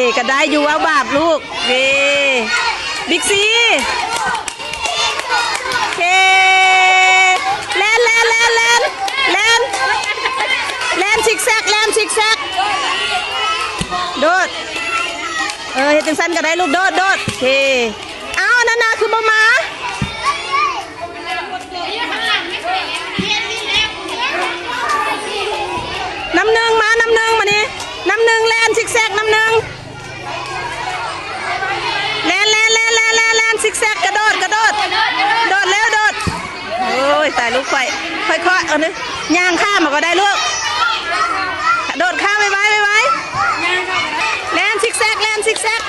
ເອີ ກໍໄດ້ຢູ່ ເວົ້າບາບລູກ. ເຢ້ ບິກຊີ ເຄ ແລ່ນ ແລ່ນ ແລ່ນ ແລ່ນ ແລ່ນ ແລ່ນຊິກແຊັກ ແລ່ນຊິກແຊັກ ໂດດ. ເອີ ເຮັດຈັ່ງຊັ້ນກໍໄດ້ລູກ ໂດດ ໂດດ ເຄ. ອ້າວ ອັນນັ້ນນະ ຄືບໍ່ມາ? ນຳໜຶ່ງມາ ນຳໜຶ່ງມານີ້ ນຳໜຶ່ງແລ່ນຊິກແຊັກ ນຳໜຶ່ງ ແລ່ນ ແລ່ນ ແລ່ນ ແລ່ນ ແລ່ນ ແລ່ນຊິກແຊັກ ກະໂດດ ກະໂດດ ໂດດເລັວ ໂດດ. ໂອ້ຍ ຕາຍລູກຂ້ອຍ ຄ່ອຍໆ ເອົາເດີ ຍ່າງຂ້າມມາກໍໄດ້ລູກ ໂດດຂ້າມໄວໆ ໄວໆ ແລ່ນຊິກແຊັກ ແລ່ນຊິກແຊັກ.